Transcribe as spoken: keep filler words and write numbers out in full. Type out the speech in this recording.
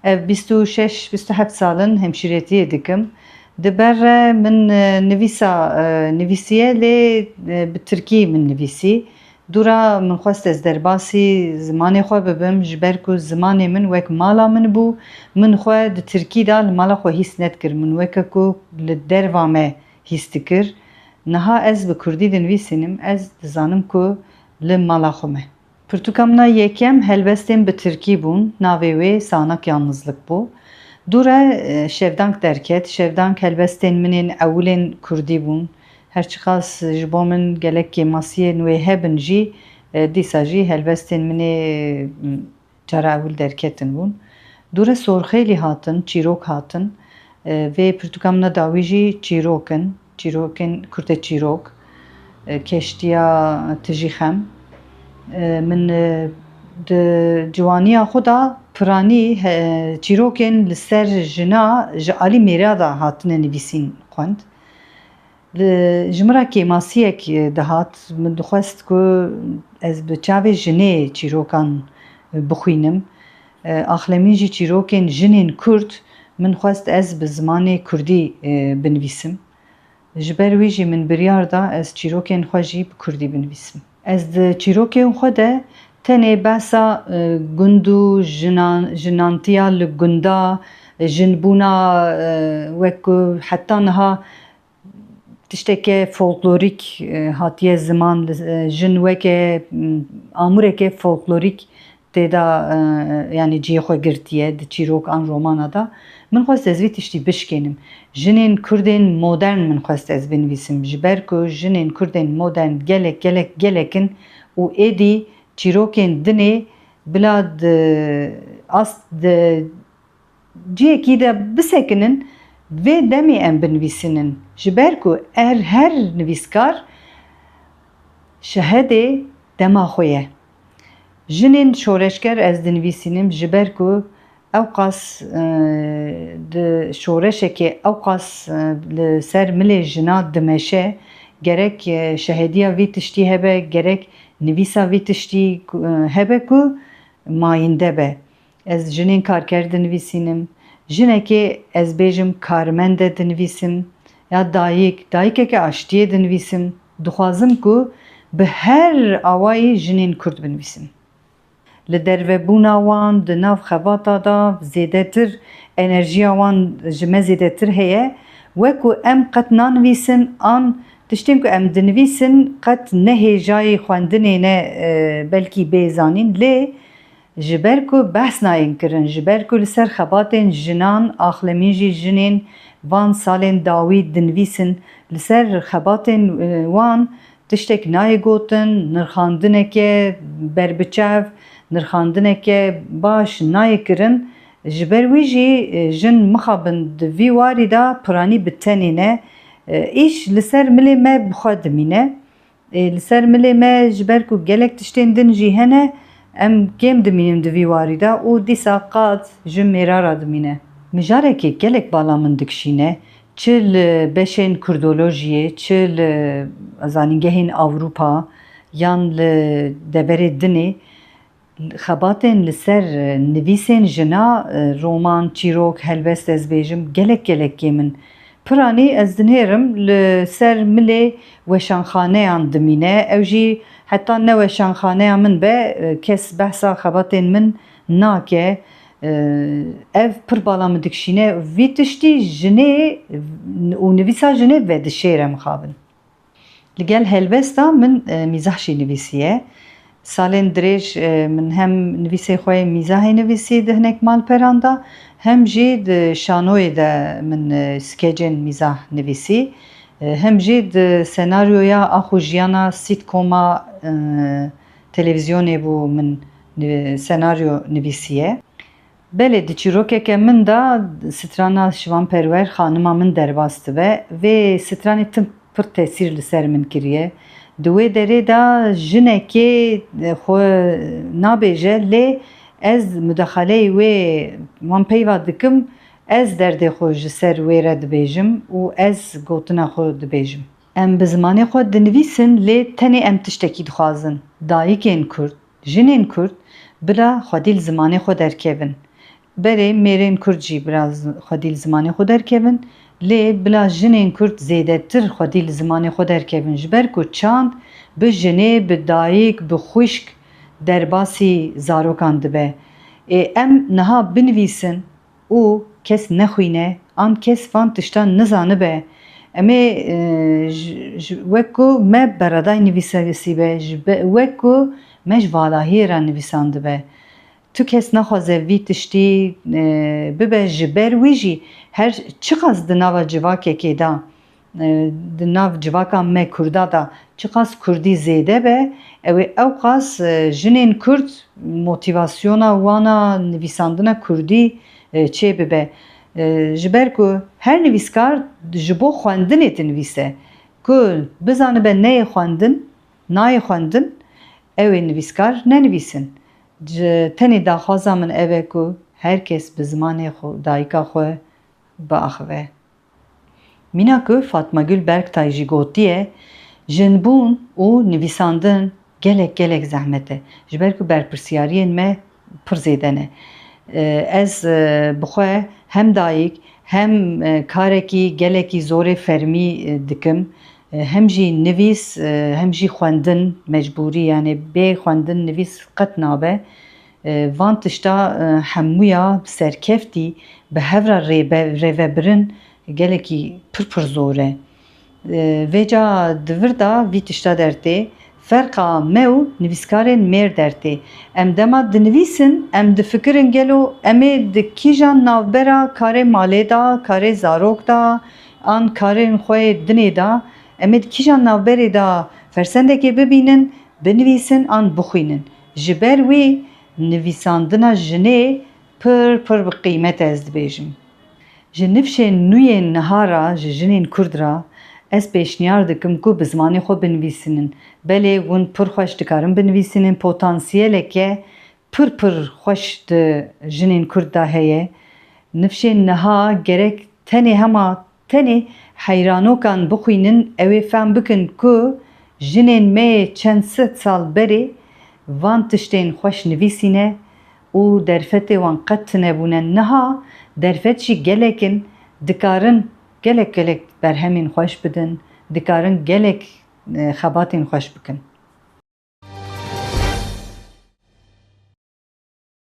Ev bîst û şeş bîst û heft sal in hemşîretiyê dikim. Di ber re min, e, nivîsa, e, nivîsiye, lê, e, bi tirkî min nivîsî. Dûra min xwest ez derbasî zimanê xwe bibim, ji ber ku zimanê min wek mala min bû, min xwe di tirkî de li mala xwe hîs nedikir. Min weke ku li derva me hîs dikir. Niha ez bi kurdî dinivîsînim, ez dizanim ku li mala xwe me. Pirtûka min a yekem helbestên bi tirkî bûn, navê wê Sanak Yalnızlık bû. Dûre, e, Şevdank derket. Şevdank helbestên min ên ewilên kurdî bûn. Her çiqas ji bo min gelek kêmasiyên wê hebin jî, e, dîsa jî helbestên min ê, m, cara ewil derketin bûn. Dûre Sorxêlî hatin, çîrok hatin. E, vê pirtûka min a dawî jî çîrok in. Çîrokên kurte çîrok, e, keştiya Tijî Xem. E, min, e, di ciwaniya xwe de piranî, he, çîrokên li ser jina ji alî mêra de hatine nivîsîn xwend. Li, ji min re kêmasiyek, e, dihat. Min dixwest ku ez bi çavê jinê çîrokan, e, bixwînim. E, axlemîn jî çîrokên jinên kurd min xwest ez bi zimanê kurdî, e, binivîsim. Ji ber wî jî min biryar da ez çîrokên xwe jî bi kurdî binivîsim. Ez di çîrokên xwe de tenê behsa, e, gund û jinan-, jinantiya li gunda, jinbûna, e, wek ku heta niha tişteke folklorîk, e, hatiye ziman, li, e, jin weke, m, amûreke folklorîk tê de, e, yanî cihê xwe girtiye di çîrok an romana de. Min xwest ez vî tiştî bişkênim. Jinên kurdên modern min xwest ez binivîsim. Ji ber ku jinên kurdên modern gelek, gelek, gelek in û êdî çîrokên dinê bila di ast, di cihekî de bisekinin, vê demê em binivîsinin. Ji ber ku er her nivîskar şehedê dema xwe ye. Jinên şoreşger ez dinivîsînim, ji ber ku ewqas, e, di şoreşekê ewqas, e, li ser milê jina dimeşe, gerek, e, şehediya vî tiştî hebe, gerek nivîsa vî tiştî, e, hebe ku mayînde be. Ez jinên karker dinivîsînim. Jinekê ez bêjim karmende dinivîsim. Ya dayik, dayikeke aştiyê dinivîsim. Dixwazim ku bi her awayî jinên kurd binivîsim. Li dervebûna wan, di nav xebata de zêdetir enerjiya wan ji me zêdetir heye. Weku em qet nanivîsin an tiştên ku em dinivîsin qet ne hêjayî xwendinê ne, e, belkî bê zanîn. Lê ji ber ku behs nayên kirin, ji ber ku li ser xebatên jinan, axlemîn jî jinên van salên dawî dinivîsin, li ser xebatên, e, wan tiştek nayê gotin, nirxandineke berbiçav, nirxandineke baş nayê kirin. Ji ber wî jî, e, jin mixabin di vî warî de piranî bi tenê ne. E, îş li ser milê me bi xwe dimîne. Ê, li ser milê me, ji ber ku gelek tiştên din jî hene, em kêm dimînin di vî warî de û dîsa qad ji mêra re dimîne. Mijarekê gelek bala min dikişîne, çi li beşên kurdolojiyê, çi li zanîngehên Ewropa yan li deverê dinê, xebatên li ser, e, nivîsên jina, e, roman, çîrok, helbest ez bêjim, gelek gelek kêm in. Piranî ez dinêrim li ser milê weşanxaneyan dimîne. Ew jî heta ne weşanxaneya min be, e, kes behsa xebatên min nake. E, ev pir bala min dikişîne. Vî tiştî jinê û nivîsa jinê vedişêre mixabin. Li gel helbesta min, e, mîzah jî nivîsiye. Salên dirêj, e, min hem nivîsê xwe yê mîzahê nivîsî di hinek malperan de, hem jî di şanoyê de min, e, skecên mîzah nivîsî. E, hem jî di senaryoya Ax û Jiyana sîtkoma, e, televîzyonê bû min, e, senaryo nivîsiye. Belê, di çîrokeke min de strana Şivan Perwer xanima min derbas dibe. Vê stranê tim pir tesîr li ser min kiriye. Di wê derê de jinekê xwe nabêje, lê ez mudexaleyê wê wan peyva dikim, ez derdê xwe ji ser wê re dibêjim û ez gotina xwe dibêjim. Em bi zimanê xwe dinivîsin, lê tenê em tiştekî dixwazin. Dayikên Kurd, jinên Kurd bila xwedî li zimanê xwe derkevin. Belê mêrên Kurd jî bila z-, xwedî li zimanê xwe derkevin, lê bila jinên Kurd zêdetir xwedî li zimanê xwe derkevin, ji ber ku çand bi jinê, bi dayik, bi xwişk derbasî zarokan dibe. Ê em niha binivîsin û kes nexwîne, an kes van tiştan nizanibe, em ê, e, ji, ji, wek ku me beredayî nivîsarîsî be, ji be, wek ku me ji valahiyê re nivîsandibe. Tu kes naxwaze vî tiştî, e, bibe, ji ber wî jî her çiqas di nava civakekê de, e, di nav civaka me Kurda de çiqas Kurdî zêde be, ew ê ewqas, e, jinên Kurd motîvasyona wana nivîsandina Kurdî, e, çêbibe. E, ji ber ku her nivîskar ji bo xwendinê dinivîse, ku bizanibe neyê xwendin, nayê xwendin, ew ê nivîskar nenivîsin. Ji tenê daxwaza min ev e ku her kes bi zimanê xwe, dayika xwe biaxive. Mîna ku Fatma Gül Berktay jî gotiye, jinbûn û nivîsandin gelek gelek zehmet e. Ji ber ku berpirsiyariyên me pir zêde ne. E, ez, e, bi xwe hem dayik, hem, e, karekî gelekî zorê fermî, e, dikim. E, hem jî nivîs, e, hem jî xwendin mecbûrî, yani bê xwendin nivîs qet nabe. E, van tişta, e, hemûya bi serkeftî, bi hev re rêbe-, rêvebirin gelekî pir pir zor e. E, vêca di vir de vî tişta dertê, ferqa me û nivîskarên mêr dertê. Em dema dinivîsin, em difikirin gelo em ê di kîjan navbera karê malê de, karê zarok de, an karên xwe yê dinê de, em ê di kîjan navberê de fersendekê bibînin, binivîsin an bixwînin. Ji ber wî nivîsandina jinê pir pir bi qîmet e, ez dibêjim. Ji nifşên nû yên niha re ji jinên Kurd re ez pêşniyar dikim ku bi zimanê xwe binivîsînin. Belê hûn pir xweş dikarin binivîsînin, potansiyeleke pir pir xweş di jinên Kurd de heye. Nifşên niha gerek tenê hema tenê heyranokan bixwînin, ew ê fehm bikin ku jinên me yê çend sed sal berê van tiştên xweş nivîsîne û derfetê wan qet tune bûne. Niha derfet jî gelek in, dikarin gelek gelek berhemên xweş bidin, dikarin gelek, e, xebatên xweş bikin.